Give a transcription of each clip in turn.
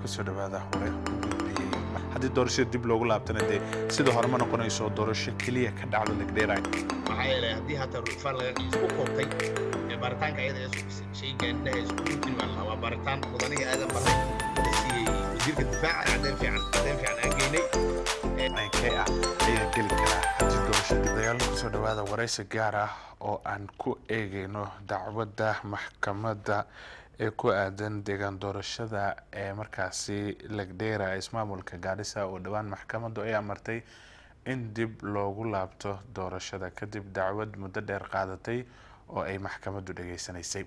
Kusoo dhawaada hore u gudbiyey. Haddii doorashada dib loogu laabtana, dee sida hore ma noqonayso doorasho keliya ka dhacdo Lagdheera. Maxaa yeelay, haddii hataa rufaan laga isku koobtay ee baaritaanka ayada ee shayga indhaha isku gudbin baa la waa baaritaan mudanihii Aadan Barre la siiyey wasiirka difaaca. Caddeyn fiican aan geynay. K ah ayaa geli karaa haddii doorasho dib dagaal. Kusoo dhawaada waraysi gaar ah oo aan ku eegeyno dacwadda maxkamadda ee ku aadan deegaan doorashada ee markaasi Lagdheera, ismaamulka Gaarisa, oo dhowaan maxkamaddu ay amartay in dib loogu laabto doorashada kadib dacwad muddo dheer qaadatay oo ay maxkamaddu dhageysanaysay.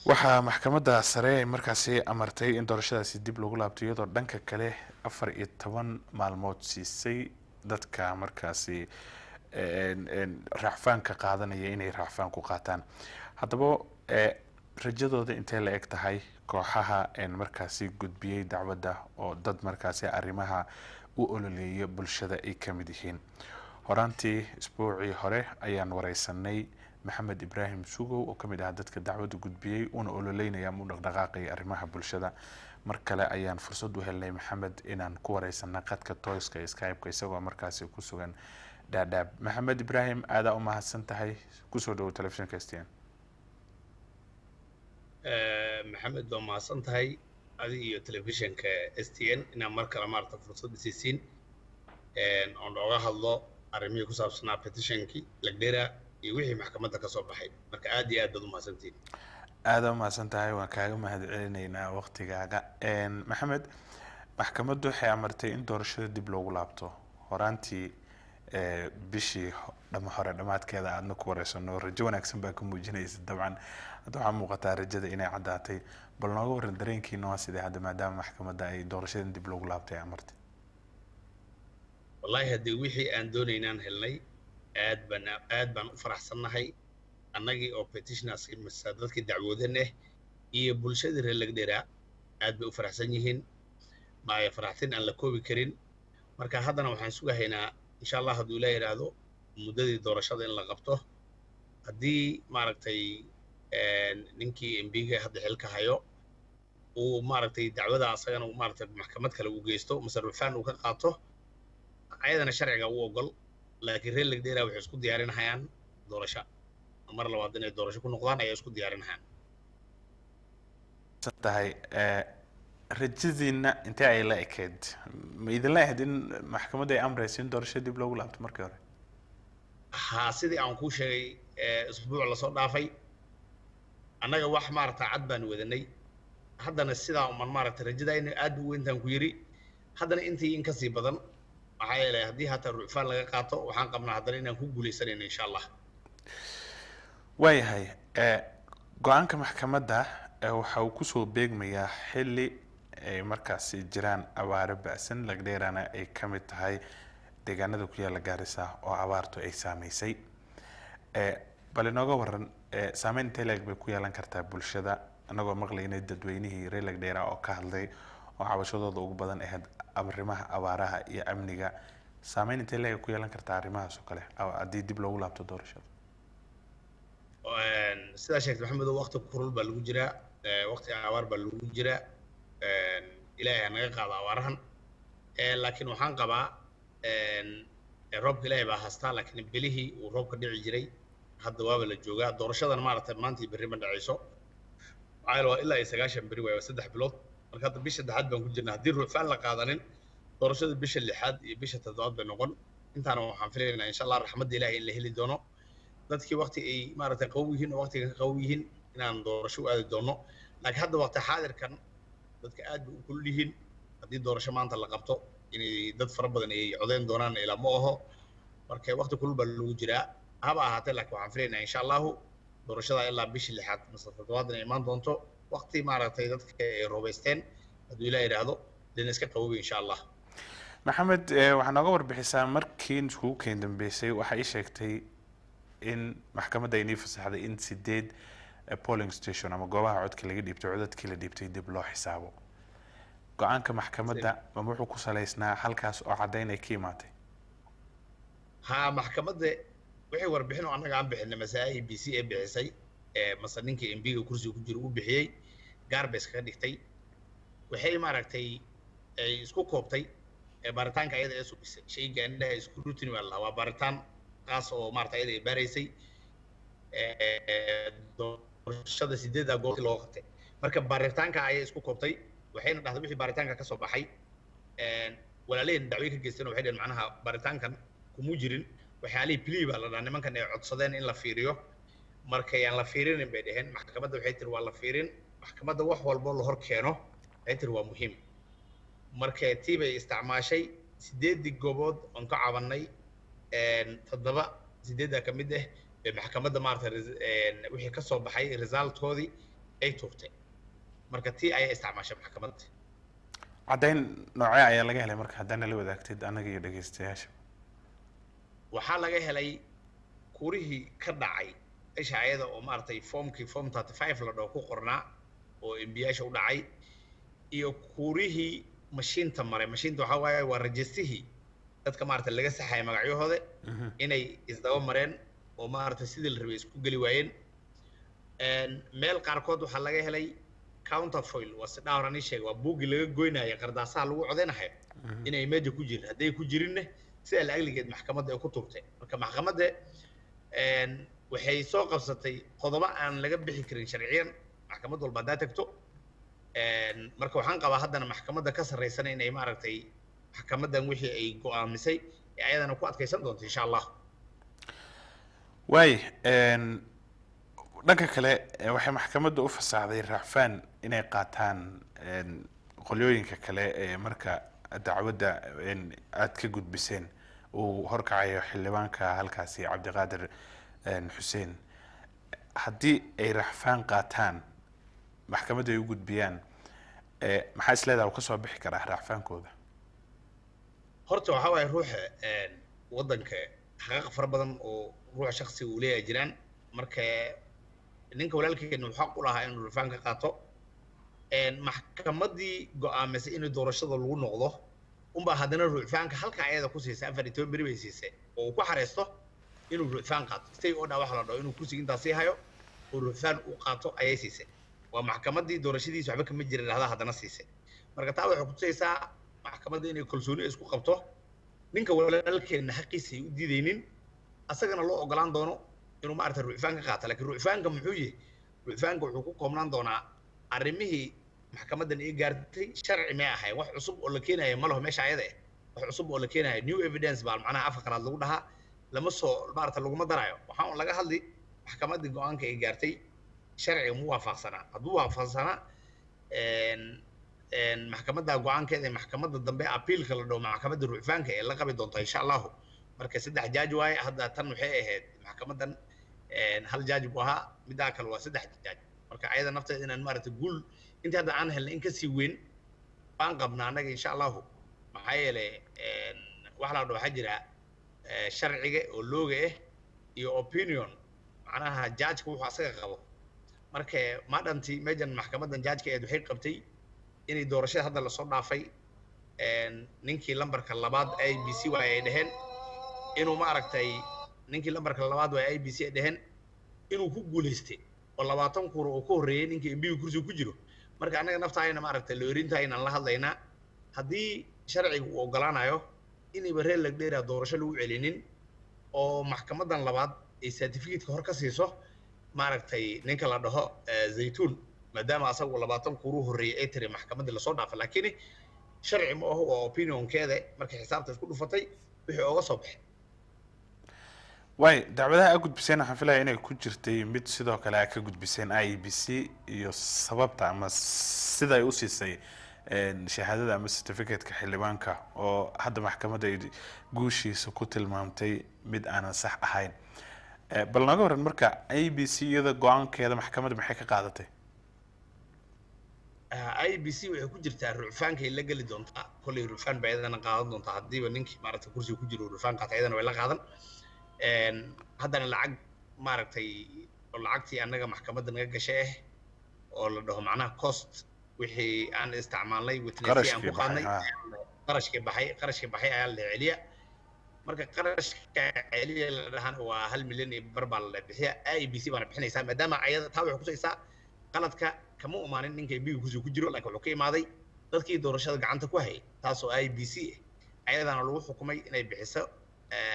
Waxaa maxkamadda sare ay markaasi amartay in doorashadaasi dib loogu laabto, iyadoo dhanka kale 14 maalmood siisay dadka markaasi racfaanka qaadanaya inay racfaan ku qaataan. Haddaba, rajadooda intee la eg tahay kooxaha markaasi gudbiyey dacwadda, oo dad markaasi arrimaha u ololeeya bulshada ay ka mid yihiin? Horaantii isbuucii hore ayaan wareysanay Maxamed Ibraahim Sugow, oo kamid ah dadka dacwadda gudbiyey una ololeynaya ama u dhaqdhaqaaqaya arrimaha bulshada. Mar kale ayaan fursad u helnay Maxamed inaan ku wareysana qadka tooska ee Skype-ka, isagoo markaasi ku sugan Dhaadhaab. Maxamed Ibraahim, aadaa u mahadsan tahay. Kusoo dhawow telefishinka STN. Maxamed, waa mahadsan tahay adi iyo telefishinka STN inaan mar kale maarata fursad isiisiin oon nooga hadlo arrimihii ku saabsanaa petitionkii Lagdera iyo wixii maxkamadda ka soo baxay. Marka aad iyo aad baad u mahadsantihiin. Aada u mahadsan tahay, waan kaaga mahad celinaynaa waqtigaaga. Maxamed, maxkamaddu waxay amartay in doorashada dib loogu laabto horaantii bishii dhama hore dhammaadkeeda aadna ku wareysano. Rajo wanaagsan baa ka muujinaysa. Dabcan hadda waxaa muuqataa rajada inay caddaatay. Bal nooga waran dareenkiina waa sidee hadda, maadaama maxkamadda ay doorashadan dib loogu laabtay amartay? Wallahi, haddii wixii aan doonaynaan helnay, aad baan u faraxsannahay, annagii oo petitioners mise dadkii dacwoodan ah iyo bulshadii reer Lagdheera aad bay u faraxsan yihiin, maaya faraxtin aan la koobi karin. Marka haddana waxaan sugahaynaa, insha Allah, hadduu Ilaah yidhaahdo, muddadii doorashada in la qabto, haddii maaragtay ninkii MP-ga hadda xilka hayo uu maaragtay dacwada asagana uu maaragtay maxkamad kale uu geysto mise rufaan uu ka qaato, ayadana sharciga u ogol. Laakiin reer Lagdheera waxay isku diyaarinahayaan doorasho mar labaad inay doorasho ku noqdaan ayay isku diyaarinahayaan. Tahay, rajadiina intee ay la ekeyd? Ma idinla ahayd in maxkamadda ay amrayso in doorasho dib loogu laabto markii hore? Haa, sidii aan kuu sheegay isbuuc lasoo dhaafay, annaga wax maaragta cad baan wadanay. Haddana sidaa uman maaragtay rajadayna aad u weyntaan ku yidhi, haddana intii in kasii badan. Maxaa yeelay, haddii hataa rucfaan laga qaato, waxaan qabnaa haddana inaan ku guuleysanayno, insha Allah. Waayahay, go-aanka maxkamadda waxa uu kusoo beegmayaa xilli ay markaasi jiraan abaaro ba'san, Lagdheerana ay ka mid tahay deegaanada ku yaala Gaarisa oo abaartu ay saameysay. Bal inooga waran saameyn intee leeg bay ku yeelan kartaa bulshada, anagoo maqlaynay dadweynihii reer Lagdheera oo ka hadlay oo cabashadooda ugu badan ahayd arrimaha abaaraha iyo amniga? Saameyn intee leeg ay ku yeelan kartaa arrimahaas oo kale haddii dib loogu laabto doorashada? Sidaa sheegtay, Maxamedo, waqti kulul baa lagu jiraa, waqti abaar baa lagu jiraa. Ilaahay ha naga qaado abaarahan. Laakiin waxaan qabaa roobka Ilaahay baa haastaa, laakiin bilihii uu roobka dhici jiray hadda waaba la joogaa. Doorashadan maaragtay maanta iyo berri ma dhacayso. Maxaa yeele, waa ilaa iyo 90 beri waay, waa 3 bilood. Marka hadda bisha saddexaad baan ku jirnaa. Haddii rucfaan la qaadanin, doorashada bisha lixaad iyo bisha toddobaad bay noqon. Intaana waxaan filaynaa, insha Allah, raxmadda Ilaahay in la heli doono, dadkii waqti ay maaragtay qabow yihiin oo waqtiga ka qabow yihiin inaan doorasho u aadi doono. Laakiin hadda waqti xaadirkan dadka aad bay u kulul yihiin. Haddii doorasho maanta la qabto, inay dad fara badan ay codeyn doonaan ilaa ma aho. Marka waqti kulul baa lagu jiraa haba ahaatee, laakiin waxaan filaynaa, insha Allahu, doorashada ilaa bishii lixaad mise toddobaad inay imaan doonto, waqti maaragtay dadka ay roobaysteen, hadduu Ilaah yidhaahdo, dina iska qaboway, insha Allah. Maxamed, waxaa nooga warbixisaa markii iskugu keen dambeysay, waxaa ii sheegtay in maxkamadda ay nii fasaxday in sideed polling station ama goobaha codka laga dhiibtay, codadkii la dhiibtay dib loo xisaabo. Go-aanka maxkamadda ma wuxuu ku salaysnaa halkaas oo caddayn ay ka imaatay? Haa, maxkamadda wixii warbixin oo annaga aan bixinay mase IEBC ee bixisay mase ninka MP-ga kursiga ku jira uu bixiyey, gaar bay iskaga dhigtay. Waxay maaragtay ay isku koobtay baaritaanka ayada ee subisay shayga indhaha scrutiny baa la, waa baaritaan kaas oo maarata ayada ay baaraysay doorashada sideedda goobti loo qabtay. Marka baaritaanka ayay isku koobtay, waxayna dhahday wixii baaritaanka kasoo baxay walaalaheen dacway ka geysteen. Waxay dhaheen macnaha baaritaankan kumu jirin waxyaalihii plea baa la dhahaa nimankan ay codsadeen in la fiiriyo. Markayaan la fiirinin bay dhaheen. Maxkamadda waxay tiri waa la fiirin. Maxkamadda wax walbo la hor keeno waxay tiri waa muhiim. Marka tii bay isticmaashay sideeddii goobood oon ka cabanay, toddoba sideeddaa ka mid ah bay maxkamadda maarata wixii ka soo baxay resultkoodii ay tuurtay. Marka tii ayaa isticmaashay maxkamadda. Caddayn noocee ayaa laga helay marka, haddana la wadaagtid annaga iyo dhegeystayaasha? Waxaa laga helay kurihii ka dhacay isha ayada oo maaragtay formkii form 35 la dhaho ku qornaa oo embiyaasha u dhacay iyo kurihii mashiinta maray. Mashiinta waxaa waaye waa rajistihii dadka maaragtay laga saxaya magacyahooda, inay isdaba mareen oo maaragtay sidii la rabay isku geli waayeen. Meel qaarkood waxaa laga helay counterfoil, waa si dhawr ani sheegay, waa buuggii laga goynaya qardaasaha lagu codeynayo, inay meesha ku jirin. Hadday ku jirinna sida la agligeed maxkamadda ay ku turtay. Marka maxkamadda waxay soo qabsatay qodobo aan laga bixi karin sharciyan maxkamad walba haddaa tagto. Marka waxaan qabaa haddana maxkamadda ka sarreysana inay maaragtay maxkamaddan wixii ay go'aamisay ee ayadana ku adkaysan doonto, insha Allah. Waay, dhanka kale waxay maxkamadda u fasaxday racfaan inay qaataan qolyooyinka kale ee marka dacwadda aad ka gudbiseen uu horkacayo xildhibaanka halkaasi Cabdiqaadir Xuseen. Haddii ay racfaan qaataan, maxkamadda ay u gudbiyaan, maxaa is leedaha uu kasoo bixi karaa racfaankooda? Horta waxaa waaye ruuxa waddanka xaqaaq fara badan oo ruuxa shaksiga uu leeyahay jiraan. Marka ninka walaalkeena wuxuu xaq u lahaa inuu racfaan ka qaato. Maxkamaddii go'aamisay in doorashada lagu noqdo unbaa haddana rucfaanka halka ayada ku siisay, 14 beri bay siisay oo uu ku xareysto inuu rucfaan qaato. Stay order waxa la dhaho, inuu kursiga intaas sii hayo oo rucfaan u qaato ayay siisay. Waa maxkamaddii doorashadiisa waxba kama jirin dhahda haddana siisay. Marka taa waxay kutusaysaa maxkamadda inay kalsooni isku qabto ninka walaalkeena, xaqiisa ay u diidaynin, asagana loo ogolaan doono inuu maaragtay rucfaan ka qaato. Laakiin rucfaanka muxuu yahay? Rucfaanka wuxuu ku koobnaan doonaa arrimihii maxkamaddan ii gaartay sharci may ahayn, wax cusub oo la keenayo ma laho meesha ayada eh. Wax cusub oo la keenayo, new evidence baa macnaha afka qalaad lagu dhahaa, lama soo maarata laguma darayo. Waxaa un laga hadli maxkamaddii go-aanka ay gaartay sharciga mu waafaqsanaa. Hadduu waafaqsanaa maxkamadda go-aankeeda, maxkamadda dambe appealka la dhaho, maxkamadda rucfaanka ee la qabi doonta, insha Allahu. Marka saddex jaaj waaye hadda. Tan waxay ahayd maxkamaddan hal jaaj buu ahaa, middaa kale waa saddex jaaj. Marka ayada nafteeda inaan maaragtay guul intii hadda aan helnay in kasii weyn baan qabnaa annaga, insha Allahu. Maxaa yeelay waxa la dhaho waxaa jira sharciga oo looga ah iyo opinion, macnaha judgeka wuxuu asaga qabo. Marka madhantii mejan maxkamaddan judgeka eed waxay qabtay inay doorashada hadda lasoo dhaafay ninkii lambarka labaad IEBC waay ay dheheen inuu maaragtay ninkii lambarka labaad waay IEBC ay dheheen inuu ku guulaystay oo 20 kuro oo ka horreeyay ninkii MP kursiga ku jiro. Marka annaga naftaayna maaragtay loorinta inaan la hadlaynaa haddii sharciga uu ogolaanayo inayba reer Lagdheera doorasho lagu celinin oo maxkamaddan labaad ay certificate-ka hor ka siiso maaragtay ninka la dhaho Zaytuun, maadaama asagu 20 kuruu horreeyay ay tiri maxkamaddii lasoo dhaafa. Laakiin sharci ma aho, waa opinionkeeda. Markay xisaabta isku dhufatay wixii ooga soo baxay. Waay, dacwadaha aa gudbiseen waxaan filaya inay ku jirtay mid sidoo kale aa ka gudbiseen IEBC iyo sababta ama sida ay u siisay shahaadada ama certificate-ka xildhibaanka oo hadda maxkamadda ay guushiisa ku tilmaamtay mid aanan sax ahayn. Bal naga waran marka IEBC iyada go-aankeeda maxkamadda maxay ka qaadatay? IEBC waxay ku jirtaa rucfaankay la geli doontaa. Kolley rucfaan bay iyadana qaadan doontaa. Haddiiba ninkii maaragtay kursiga ku jiro rucfaan qaata, iyadana way la qaadan. Haddana lacag maaragtay oo lacagtii annaga maxkamadda naga gashay ah oo la dhaho macnaha cost wixii aan isticmaalnay, witness aan ku qaadnay, qarashkii baxay ayaa la celiya. Marka qarashka celiya la dhahana waa 1.5 milyan baa la bixiya, IEBC baana bixinaysaa. Maadaama ayada taa waxay kusaysaa qaladka kama umaanin ninka MP kursiga ku jiro, laakiin wuxuu ka imaaday Dadkii doorashada gacanta ku hayay, taasoo IEBC ah, ayadana lagu xukumay inay bixiso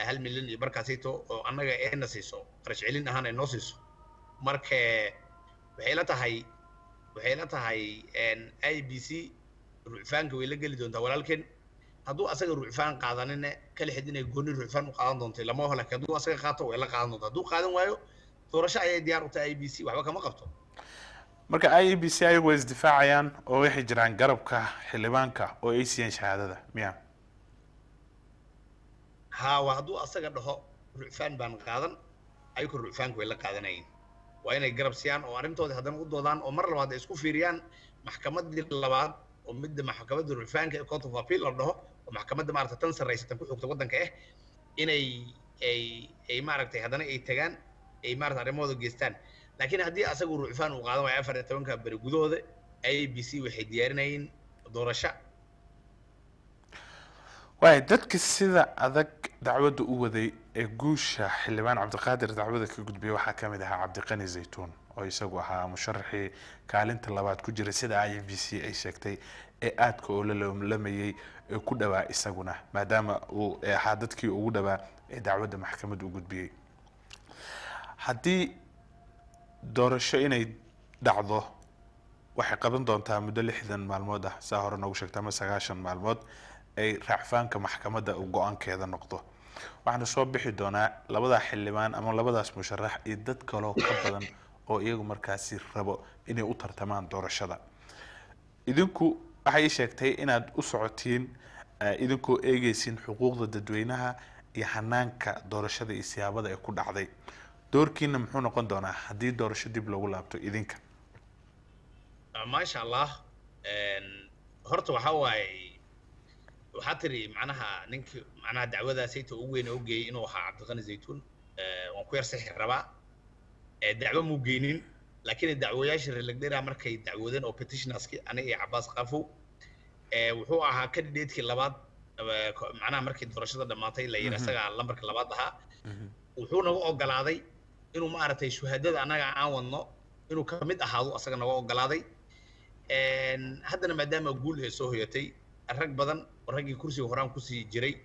1 milyan iyo barkaasayto oo annaga eena siiso, qarash celin ahaan ay noo siiso. Marka waxay la tahay IEBC rucfaanka way la geli doontaa walaalkeen. Hadduu asaga rucfaan qaadanina, kala xid inay gooni rucfaan u qaadan doonto lama oho, laakiin hadduu asaga qaato, way la qaadan doontaa. Hadduu qaadan waayo, doorasho ayay diyaar u tahay IEBC, waxba kama qabto. Marka IEBC ayagu way isdifaacayaan oo waxay jiraan garabka xildhibaanka oo ay siiyeen shahaadada, miya? Haa, waa hadduu asaga dhaho rucfaan baan qaadan, ayagu rucfaanka way la qaadanayeen. Waa inay garab siiyaan oo arrintoodii haddana u doodaan oo mar labaad ay isku fiiriyaan maxkamadii labaad, oo midda maxkamadda rucfaanka ee Court of Appeal la dhaho, oo maxkamadda maaragtay tan sarreysa, tan ku xigta waddanka ah, inay ay maaragtay haddana ay tagaan, ay maaragtay arrimahooda geystaan. Laakiin haddii asagu rucfaan uu qaadan waayo 14-ka beri gudahooda, IEBC waxay diyaarinayeen doorasho. Waay, dadka sida adag dacwadda u waday ee guusha xildhibaan Cabdiqaadir dacwada ka gudbiyay waxaa ka mid ahaa Cabdiqani Zaytuun, oo isagu ahaa musharaxii kaalinta labaad ku jiray sida IEBC ay sheegtay, ee aadka oo la loolamayay ee ku dhawaa isaguna, maadaama uu ahaa dadkii ugu dhawaa ee dacwadda maxkamadda u gudbiyey. Haddii doorasho inay dhacdo, waxay qaban doontaa muddo 60 maalmood ah, saa hore noogu sheegta, ama 90 maalmood ay racfaanka maxkamadda uu go-aankeeda noqdo. Waxaana soo bixi doonaa labadaa xildhibaan ama labadaas musharax iyo dad kaloo ka badan oo iyagu markaasi rabo inay u tartamaan doorashada. Idinku waxay ii sheegtay inaad u socotiin idinkoo eegeysin xuquuqda dadweynaha iyo hanaanka doorashada iyo siyaabada ay ku dhacday. Doorkiina muxuu noqon doonaa haddii doorasho dib loogu laabto idinka? Maasha Allah. Horta waxaa waaye, waxaa tiri macnaha ninkii macnaha dacwadaasayta ugu weyn oo geeyey inuu ahaa Cabdiqani Zaytuun. Waan ku yar sixi rabaa. Dacwo muu geynin, laakiin dacwayaashii reer Lagdera markay dacwoodeen oo petitionerski, aniga iyo Cabaas Qafow, wuxuu ahaa candidatekii labaad. Macnaha markii doorashada dhammaatay la yidhi isagaa lambarka labaad ahaa. Wuxuu naga ogolaaday inuu maaragtay shuhadada annaga aan wadno inuu kamid ahaado, asaga naga ogolaaday. Haddana maadaama guul ay soo hoyatay, rag badan oo raggii kursiga horaan kusii jiray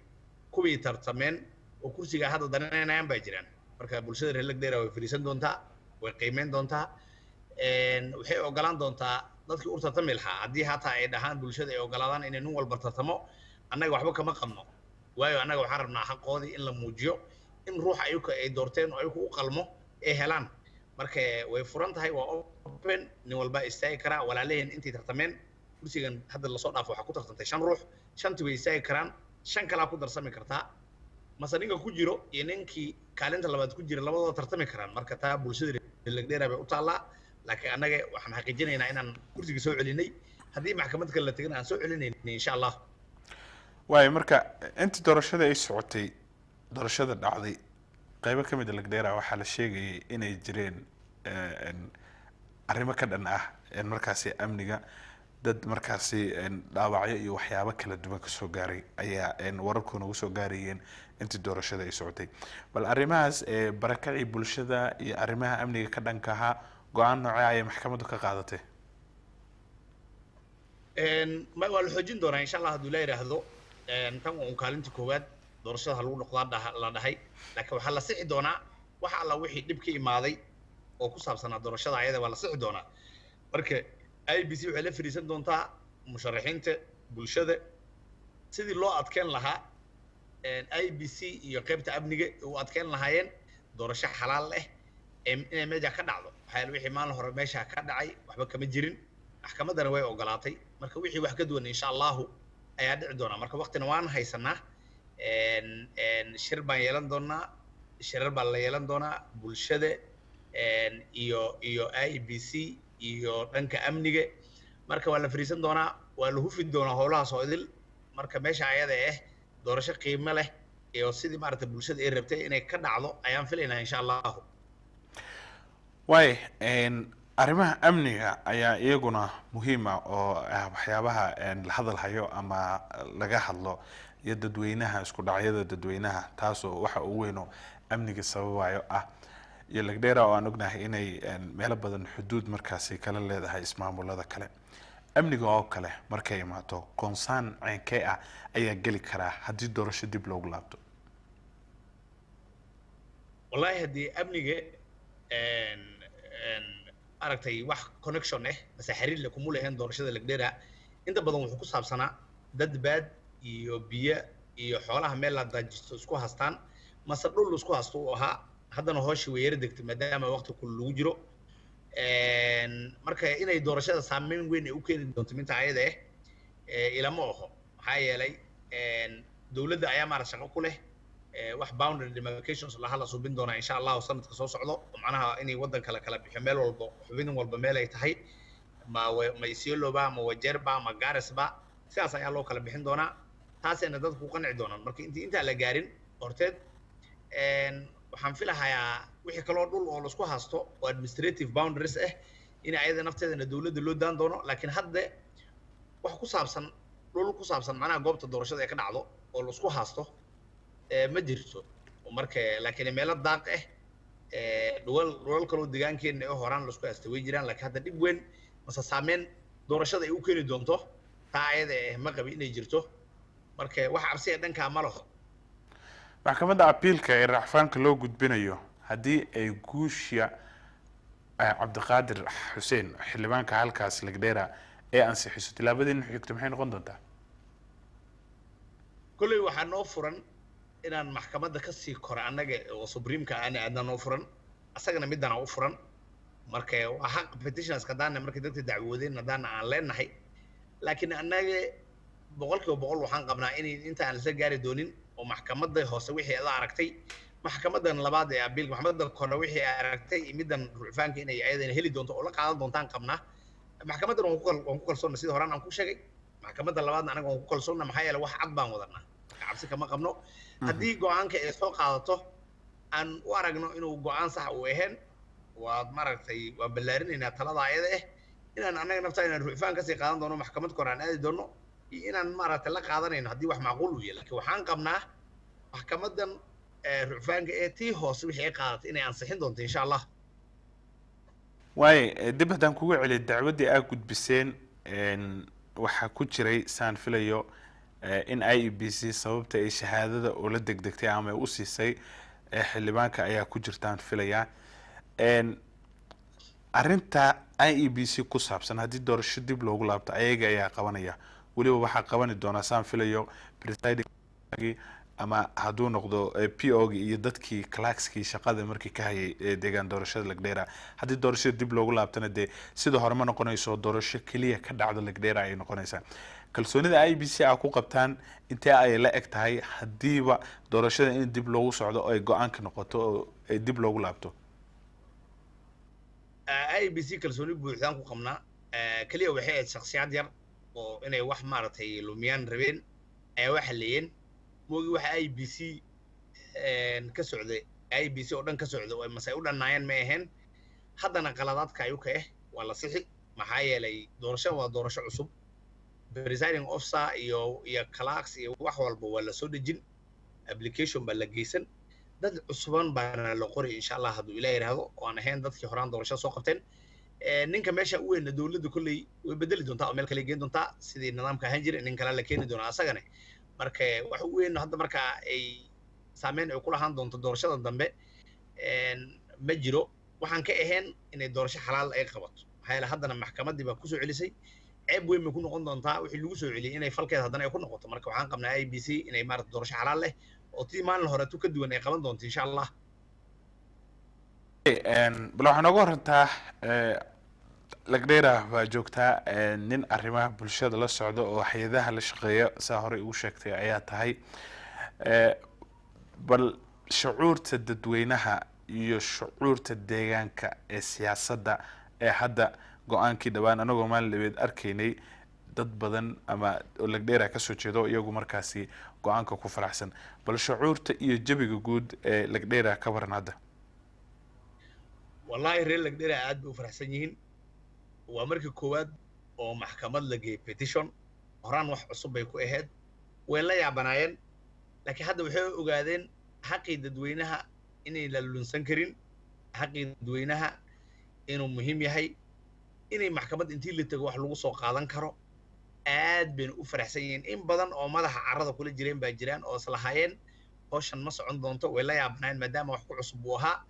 kuwii tartameen oo kursiga hadda danaynayaan baa jiraan. Marka bulshada reer Lagdera way fadhiisan doontaa, way qiimeyn doontaa, waxay ogolaan doontaa dadkii u tartami lahaa. Haddii hataa ay dhahaan bulshada ay ogolaadaan inay nin walba tartamo, annaga waxba kama qabno, waayo annaga waxaan rabnaa xaqoodii in la muujiyo, in ruuxa ayuka ay doorteen oo ayuka u qalmo ay helaan. Marka way furan tahay, waa open, nin walba istaagi karaa. Walaalaheen intay tartameen kursigan hadda lasoo dhaafo waxaa ku tartantay shan ruux, shantii way istaagi karaan, shan kalaa ku darsami kartaa, mase ninka ku jiro iyo ninkii kaalinta labaad ku jira labadooda tartami karaan. Marka taa bulshada Lagdheera bay u taallaa, laakiin annaga waxaan xaqiijinaynaa inaan kursiga soo celinay. Haddii maxkamad kale la tegana, aan soo celinaynay, insha Allah. Waayo, marka intii doorashada ay socotay, doorashada dhacday, qaybo ka mid a Lagdheera waxaa la sheegayay inay jireen arrimo ka dhan ah markaasi amniga, dad markaasi dhaawacyo iyo waxyaabo kala duwan kasoo gaaray ayaa wararku nagu soo gaarayeen intii doorashada ay socotay. Bal arrimahaas barakacii bulshada iyo arrimaha amniga ka dhanka ahaa, go-aan noocee ayay maxkamaddu ka qaadatay? Waa la xoojin doonaa, insha Allah, hadduu la yidhaahdo. Tan waa un kaalinta koowaad, doorashada ha lagu noqdaa la dhahay, laakiin waxaa la sixi doonaa wax alla wixii dhib ka imaaday oo ku saabsanaa doorashada ayada, waa la sixi doonaa. Marka IEBC waxay la fadhiisan doontaa musharaxiinta, bulshada, sidii loo adkeyn lahaa IEBC iyo qaybta amniga u adkeyn lahaayeen doorasho xalaal ah inay meesha ka dhacdo. Maxaa yeele wixii maalin hore meesha ka dhacay waxba kama jirin, maxkamaddana way ogolaatay. Marka wixii wax ka duwan, insha Allahu, ayaa dhici doona. Marka waqtina waan haysanaa, shir baan yeelan doonaa, shirar baa la yeelan doonaa bulshada iyo IEBC iyo dhanka amniga. Marka waa la fariisan doonaa, waa la hufi doonaa howlahaas oo idil. Marka meesha ayada ah doorasho qiimo leh iyo sidii maaragtay bulshada ay rabtay inay ka dhacdo ayaan filaynaa, insha Allahu. Waay, arrimaha amniga ayaa iyaguna muhiima oo ah waxyaabaha la hadal hayo ama laga hadlo, iyo dadweynaha, isku dhacyada dadweynaha, taasoo waxa ugu weyn oo amniga sababayo ah, iyo Lagdheera oo aan ognahay inay meelo badan xuduud markaasi kala leedahay ismaamulada kale. Amniga oo kale markay imaato, concern ceynkee ah ayaa geli karaa haddii doorasho dib loogu laabto? Wallahi, haddii amniga aragtay wax connection eh mase xiriir le kuma lahayn doorashada Lagdera. Inta badan wuxuu ku saabsanaa dad baad iyo biyo iyo xoolaha meel la daajisto isku haastaan mase dhul isku haasto uu ahaa. Haddana hooshii way yara degtay maadaama waqti kul lagu jiro. Marka inay doorashada saameyn weyn ay u keeni doonto minta ayada eh ilama oho, maxaa yeelay dowladda ayaa maarata shaqo ku leh. Wax boundary demarcations laha la subin doonaa insha Allahu sanadka soo socdo, macnaha inay waddan kale kala bixiyo, meel walbo xubin walba meel ay tahay, ma Isioloba, ma Wajeerba, ma Garisba, sidaas ayaa loo kala bixin doonaa. Taasayna dadku ku qanci doonaan. Marka intii intaan la gaarin horteed, waxaan filahayaa wixii kaloo dhul oo laisku hasto oo administrative boundaries ah in ayada nafteedana dowladda loo daan doono. Laakiin hadda wax ku saabsan dhul ku saabsan macnaha goobta doorashada ee ka dhacdo oo laisku hasto ma jirto. Marka laakiin meelo daaq ah, dhulal dhulal kaloo deegaankeena ee horaan laisku haysta way jiraan, laakiin hadda dhib weyn mase saameyn doorashada ay u keeni doonto taa ayada eh ma qabi inay jirto. Marka wax cabsi ee dhankaa ma laho. Maxkamadda apiilka ee racfaanka loo gudbinayo, haddii ay guusha Cabdiqaadir Xuseen, xildhibaanka halkaas Lagdheera, ee ansixiso, tillaabadiina xigto maxay noqon doontaa? Kolley waxaa noo furan inaan maxkamadda kasii kora annaga oo supremeka aan aadna noo furan, asagana midana u furan. Marka waa xaq petitioners haddaana markay dadka dacwoodeen haddaana aan leenahay, laakiin annaga 100% waxaan qabnaa inay inta aan isla gaari doonin oo maxkamadda hoose wixii ada aragtay, maxkamadan labaad ee abiilka, maxkamadda kore wixii ay aragtay iyo middan rucfaanka inay ayadana heli doonto oo la qaadan doontaan qabnaa. Maxkamaddan waan ku kalsoonna, sida horaan aan ku sheegay. Maxkamadda labaadna anaga waan ku kalsoonna, maxaa yeele wax cad baan wadanaa. Marka cabsi kama qabno. Haddii go-aanka ay soo qaadato aan u aragno inuu go-aan sax uu ahayn, waad maaragtay waan ballaarinaynaa talada ayada ah inaan annaga naftaa inaan rucfaan kasii qaadan doono, maxkamad kore aan aadi doono, iyo inaan maaragtay la qaadanayno haddii wax macquul uu yahay. Laakiin waxaan qabnaa maxkamadan rucfaanka ee tii hoose wixii ay qaadatay inay ansixin doonto insha Allah. Waaye dib haddaan kugu celiyo dacwaddii aad gudbiseen, waxaa ku jiray, saan filayo, in IEBC sababta ay shahaadada ula degdegtay ama ay u siisay xildhibaanka ayaa ku jirtaan filayaa. Arrinta IEBC ku saabsan, haddii doorasho dib loogu laabto, ayaga ayaa qabanaya. Weliba waxaa qabani doonaa, saan filayo, presiding ama hadduu noqdo PO gi iyo dadkii clerkskii shaqada markii ka hayay ee deegaan doorashada Lagdheera. Haddii doorashada dib loogu laabtana, dee sida hore ma noqonayso, doorasho keliya ka dhacdo Lagdheera ayay noqonaysaa. Kalsoonida IEBC a ku qabtaan intee ay la eg tahay haddiiba doorashada in dib loogu socdo oo ay go-aanka noqoto oo ay dib loogu laabto? IEBC kalsooni buuxdaan ku qabnaa. Keliya waxay ahayd shakhsiyaad yar oo inay wax maaragtay lumiyaan rabeen ayaa waxa leeyeen moogi. Waxa IEBC ka socday, IEBC oo dhan ka socda oo mase ay u dhannaayeen ma ahayn. Haddana qaladaadka ayuka ah waa la sixi, maxaa yeelay doorashada waa doorasho cusub. Presiding officer iyo clerks iyo wax walba waa la soo dejin, application baa la geysan, dad cusuban baana la qoray insha Allah hadduu Ilaah yidhaahdo, oo aan ahayn dadkii horaan doorashada soo qabteen. Ninka meesha u weyna dowladda kolley way bedeli doontaa oo meel kale geen doontaa sidii nidaamka ahaan jiray, nin kale la keeni doonaa asagane. Marka wax u weyn hadda marka ay saameyn ay ku lahaan doonto doorashada dambe ma jiro, waxaan ka ahayn inay doorasho xalaal ay qabato, maxaa yeele haddana maxkamaddii baa kusoo celisay. Ceeb weyn bay ku noqon doontaa wixii lagu soo celiyey inay falkeeda haddana ay ku noqoto. Marka waxaan qabnaa IEBC inay maarata doorasho xalaal leh oo tii maalin hore tu ka duwan ay qaban doonto insha Allah. Bal waxaa nooga warantaa, Lagdheera baa joogtaa, nin arrimaha bulshada la socda oo hay-adaha la shaqeeya, saa horey ugu sheegtay ayaa tahay. Bal shucuurta dadweynaha iyo shucuurta deegaanka ee siyaasadda ee hadda go-aankii dhawaan, anagoo maalin dhabeed arkaynay dad badan ama oo Lagdheera kasoo jeedo iyagu markaasi go-aanka ku faraxsan, bal shucuurta iyo jawiga guud ee Lagdheera ka waran hadda? Wallahi, reer Lagdheera aad bay u faraxsan yihiin. Waa markii koowaad oo maxkamad la geeyey petition. Horaan wax cusub bay ku ahayd, way la yaabanaayeen, laakiin hadda waxay ogaadeen xaqii dadweynaha inay la lunsan karin, xaqii dadweynaha inuu muhiim yahay. Inay maxkamad intii la tago wax lagu soo qaadan karo, aad bayna u faraxsan yihiin. In badan oo madaxa carrada kula jireen baa jiraan oo islahaayeen hawshan ma socon doonto, way la yaabanaayeen maadaama wax ku cusub buu ahaa,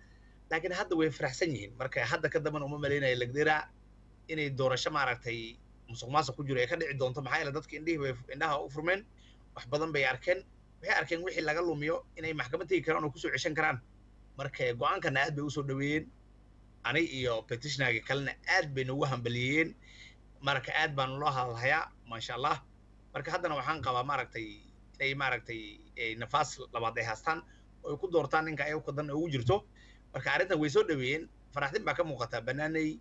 laakiin hadda way faraxsan yihiin. Marka hadda ka dambana uma malaynayo Lagdera inay doorasho maaragtay musuq maasuq ku jiro ay ka dhici doonto, maxaa yeele dadka indhihii bay indhaha u furmeen, wax badan bay arkeen. Waxay arkeen wixii laga lumiyo inay maxkamad tegi karaan oo kusoo ceshan karaan. Marka go-aankana aad bay usoo dhaweeyeen, ani iyo petitionerga kalena aad bay noogu hambalyeeyeen. Marka aad baanu loo hadalhayaa, maasha Allah. Marka haddana waxaan qabaa maaragtay inay maaragtay nafaas labaad ay haastaan oo ay ku doortaan ninka ayagu dan ugu jirto. Marka arrintan way soo dhaweeyeen, faraxdin baa ka muuqataa. Banaanay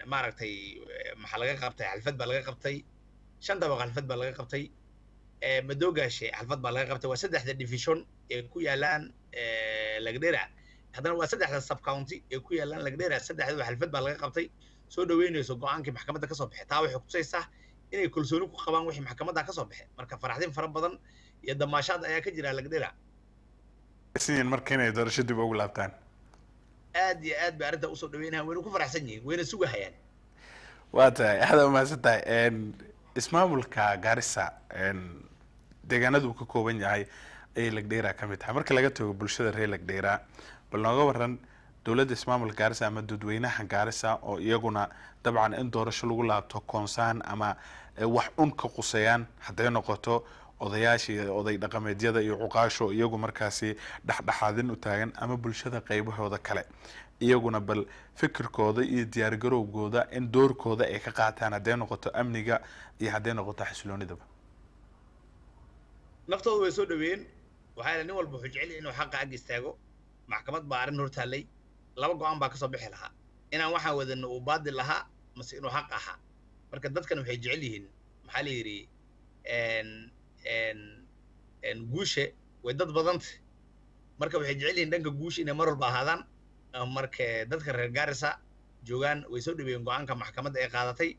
maaragtay maxaa laga qabtay? Xalfad baa laga qabtay, shan dabaq xalfad baa laga qabtay, Madoogaashe xalfad baa laga qabtay. Waa saddexda division ee ku yaalaan Lagdera, haddana waa saddexda sub county ee ku yaalaan Lagdera, saddexdaba xalfad baa laga qabtay soo dhaweynayso go-aankii maxkamadda kasoo baxay. Taa waxay kutusaysaa inay kalsooni ku qabaan wixii maxkamadda kasoo baxay. Marka faraxdin fara badan iyo damaashaad ayaa ka jira Lagdera. Marka inay doorasho dib ugu laabtaan. Aad iyo aad bay arrintaa usoo dhaweynayan, wayna ku faraxsan yihiin, wayna sugahayaan. Waa tahay, aada umahadsan tahay. Ismaamulka Gaarisa deegaanada uu ka kooban yahay ayay Lagdheera ka mid tahay. Marka laga tago bulshada reer Lagdheera, bal nooga waran dowladda ismaamulka Gaarisa ama dadweynaha Gaarisa oo iyaguna dabcan in doorasho lagu laabto koonsaan ama wax un ka quseeyaan, hadday noqoto odayaasha iyo oday dhaqameedyada iyo cuqaasho iyagu markaasi dhexdhexaadin u taagan, ama bulshada qaybahooda kale iyaguna, bal fikirkooda iyo diyaargarowgooda in doorkooda ay ka qaataan, hadday noqoto amniga iyo hadday noqoto xasiloonidaba. Naftooda way soo dhaweeyeen. Waxaa nin walba wuxuu jecel yahay inuu xaqa ag istaago. Maxkamad baa arrin hortaallay, laba go-aan baa kasoo bixi lahaa: inaan waxaan wadano uu baadil lahaa mase inuu xaq ahaa. Marka dadkan waxay jecel yihiin, maxaa la yidhi, guushe way dad badanta. Marka waxay jecel yihiin dhanka guusha inay mar walba ahaadaan. Marka dadka reer Gaarisa joogaan way soo dhaweeyeen go-aanka maxkamadda ay qaadatay.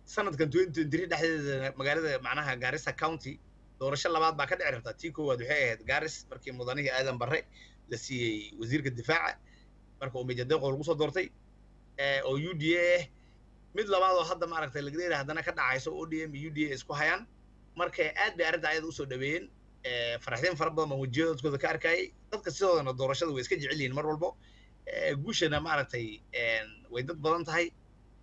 Sanadkan 2023 dhexdeeda magaalada macnaha Gaarisa County doorasho labaad baa ka dhici rabtaa. Tii koowaad waxay ahayd Gaaris markii mudanihii Aadan Barre la siiyey wasiirka difaaca, marka uu Major Deeqo lagu soo doortay oo UDA ah. Mid labaad oo hadda maaragtay Lagdheera haddana ka dhacayso, ODM iyo UDA isku hayaan. Marka aad bay arrinta ayada usoo dhaweeyeen, faraxdin fara badan baan wejiyadooda ka arkayay. Dadka sidoodana doorashada way iska jecel yihiin mar walbo, guushana maaragtay way dad badan tahay.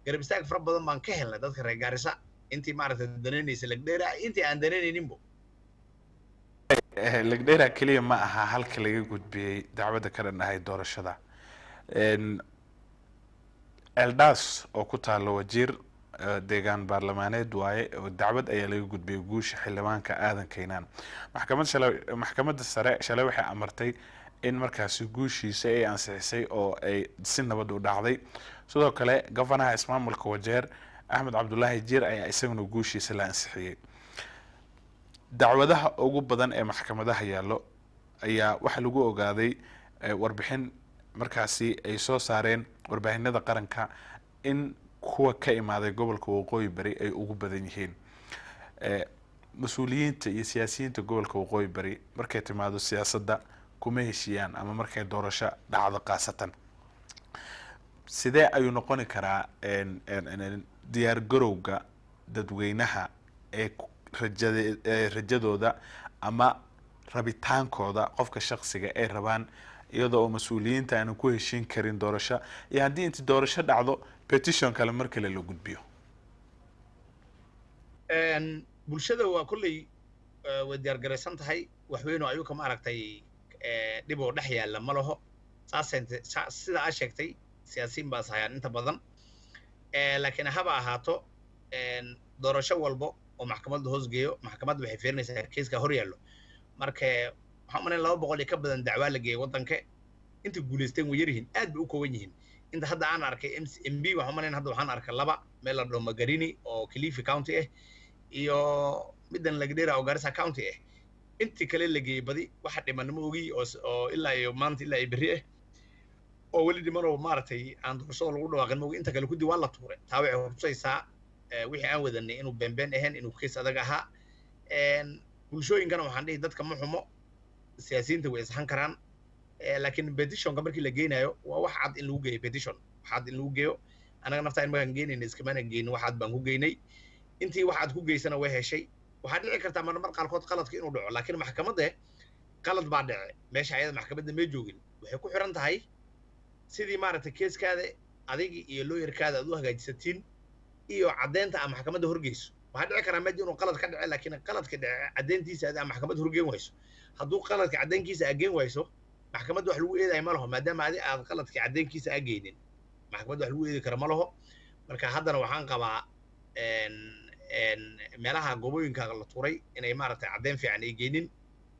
Garab istaag fara badan baan ka helnay dadka reer Gaarisa, intii maaragtay danaynaysa Lagdheera, intii aan danaynayninbo. Lagdheera keliya ma aha halka laga gudbiyey dacwadda ka dhan ahayd doorashada. Eldas oo ku taalo Wajiir, deegaan baarlamaaneed waaye, oo dacwad ayaa laga gudbiyey guusha xildhibaanka Aadan Kaynaan. Maxkamad shalay, maxkamadda sare shalay waxay amartay in markaasi guushiisa ay ansixisay oo ay si nabad u dhacday. Sidoo kale gofanaha ismaamulka Wajeer Axmed Cabdulaahi Jiir ayaa isaguna guushiisa la ansixiyey. Dacwadaha ugu badan ee maxkamadaha yaallo ayaa waxaa lagu ogaaday warbixin markaasi ay soo saareen warbaahinada qaranka in kuwa ka imaaday gobolka Waqooyi Bari ay ugu badan yihiin. Mas-uuliyiinta iyo siyaasiyiinta gobolka Waqooyi Bari markay timaado siyaasadda kuma heshiiyaan, ama markay doorasho dhacdo khaasatan. Sidee ayuu noqoni karaa diyaar garowga dadweynaha ee rajada rajadooda ama rabitaankooda qofka shaksiga ay rabaan, iyadoo oo mas-uuliyiinta aanu ku heshiin karin doorasho, iyo haddii inti doorasho dhacdo petition kale mar kale la gudbiyo? Bulshada waa kolley way diyaargaraysan tahay. Waxweynu ayuka maaragtay dhib oo dhex yaalla ma laho. Saasente sida aa sheegtay, siyaasiyiin baas hayaan inta badan, laakiin haba ahaato doorasho walbo oo maxkamadda hoos geeyo, maxkamadda waxay fiirinaysaa kiiska hor yaallo. Marka waxaan umalayn 200 iyo ka badan dacwaa la geeyay waddanka, inta guulaysteen way yaryihiin, aad bay u kooban yihiin. Inta hadda aan arkay MP waxaan umalayn hadda waxaan arkay laba meel la dhaho Magarini oo Kilifi County ah iyo middan Lagdera oo Garissa County ah. Intii kale la geeyey badi waxa dhiman ma ogi oo ilaa iyo maanta ilaa iyo berri ah oo weli dhiman oo maaragtay aan doorashada lagu dhawaaqin ma ogi. Inta kale kuddi waa la tuuray. Taa waxay hortusaysaa wixii aan wadanay inuu beenbeen ahayn, inuu kees adag ahaa. Bulshooyinkana waxaan dhihi dadka ma xumo, siyaasiyiinta way isxan karaan, laakiin petitionka markii la geynayo waa wax cad in lagu geeyo petition, wax cad in lagu geeyo. Annaga naftaan markaan geynayna iskamana geynin, waxaad baan ku geynay. Intii waxaad ku geysana way heshay. Waxaa dhici kartaa marmar qaarkood qaladka inuu dhaco, laakiin maxkamadda qalad baa dhace meesha ayada maxkamadda may joogin. Waxay ku xiran tahay sidii maaragtay keeskaada adiga iyo looyarkaada aad u hagaajisatiin iyo caddeynta aa maxkamadda horgeyso. Waxaa dhici karaa meesha inuu qalad ka dhace, laakiin qaladka dhace caddeyntiisa aa maxkamadda horgeyn wayso. Hadduu qaladka caddeynkiisa aa geen wayso, maxkamadda wax lagu eedayo ma laho, maadaama adi aad qaladka caddeynkiisa aa geynin, maxkamadda wax lagu eedi kara ma laho. Marka haddana waxaan qabaa meelaha goobooyinka la turay inay maaragtay caddeyn fiican ay geynin,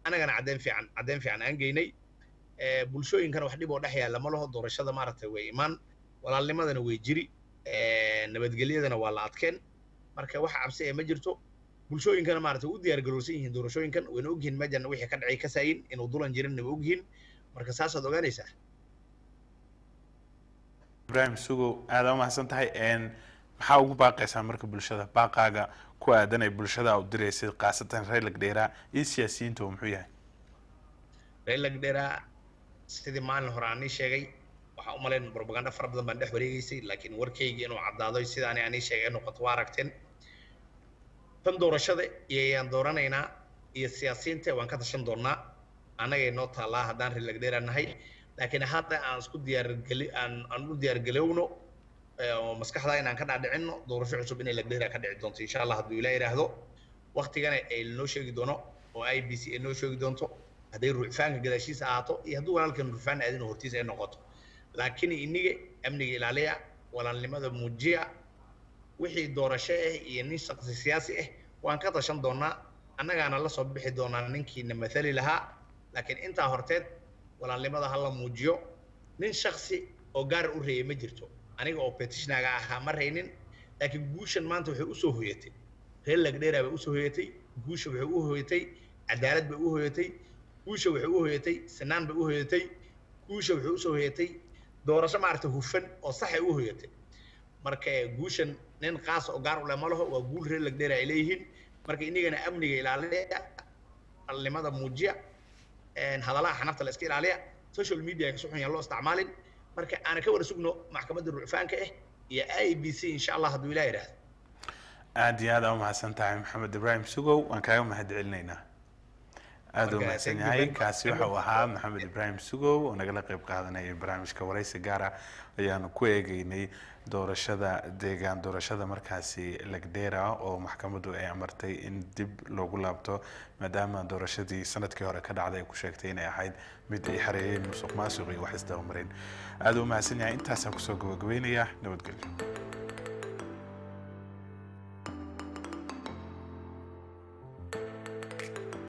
annagana caddeyn fiican aan geynay. Bulshooyinkana wax dhib oo dhex yaalla ma laho. Doorashada maaragtay way imaan, walaalnimadana way jiri, nabadgelyadana waa la adkeen. Marka wax cabsi ee ma jirto. Bulshooyinkana maaragtay u diyaar garowsan yihiin doorashooyinkan, wayna ogyihiin mejan wixii ka dhacay kasaayin inuu dulan jirin, way ogyihiin. Marka saasaad ogaanaysaa. Ibrahim Sugow, aada u mahadsan tahay. Maxaa ugu baaqaysaa marka bulshada? Baaqaaga ku aadan ay bulshada u diraysid, khaasatan reer Lagdheera iyo siyaasiyiinta, oo muxuu yahay? Reer Lagdheera, sidii maalin hore aan ii sheegay, waxaan u malayn propaganda fara badan baan dhex wareegeysay, laakiin warkayga inuu caddaado sidaani aan ii sheegay noqoto waa aragteen. Tan doorashada iyo ayaan dooranaynaa iyo siyaasiyiinta waan ka tashan doonnaa, annagay noo taallaa haddaan reer Lagdheera nahay. Laakiin hadda aan isku diyaargeli aan u diyaargalowno oo maskaxda inaan ka dhaadhicinno doorasho cusub inay Lagdheera ka dhici doonto, insha Allah, hadduu Ilaah yidhaahdo, waktigana ay noo sheegi doono oo IEBC ay noo sheegi doonto, hadday rucfaanka gadaashiisa ahaato iyo hadduu walaalkan rucfaan aadin hortiisa ay noqoto. Laakiin iniga amniga ilaaliya, walaalnimada muujiya. Wixii doorasho ah iyo nin shaqsi siyaasi ah waan ka tashan doonaa, annagaana la soo bixi doonaa ninkiina mathali lahaa. Laakiin intaa horteed walaalnimada ha la muujiyo. Nin shaksi oo gaar u reeyay ma jirto. Aniga oo petitionaga ahaa ma reynin, laakiin guushan maanta waxay usoo hoyatay reer Lagdheera bay usoo hoyatay. Guusha waxay u hoyatay cadaalad bay u hoyatay, guusha waxay u hoyatay sinaan bay u hoyatay, guusha waxay usoo hoyatay doorasho maaragtay hufan oo saxay u hoyatay. Marka guushan nin qaas oo gaar u leh ma laho, waa guul reer Lagdheera ay leeyihiin. Marka inagana amniga ilaaliya, alnimada muujiya, hadalaha xanafta la iska ilaaliya, social media ka xun yaan loo isticmaalin. Marka aana ka wada sugno maxkamadda rucfaanka ah iyo IEBC, insha Allah, hadduu Ilaah yidhaahdo. Aada iyo aad aa umahadsan tahay, Maxamed Ibraahim Sugow, waan kaaga mahad celinaynaa. Aada u mahadsan yahay. Kaasi waxa uu ahaa Maxamed Ibraahim Sugow oo nagala qeyb qaadanayay barnaamijka. Waraysi gaara ayaanu ku eegeynay doorashada deegaan doorashada markaasi Lagdera oo maxkamaddu ay amartay in dib loogu laabto, maadaama doorashadii sanadkii hore ka dhacday ay ku sheegtay inay ahayd mid ay xareeyeen musuq maasuq iyo wax isdabamarin. Aada u mahadsan yahay. Intaasaan kusoo gabagabeynaya. Nabadgelyo.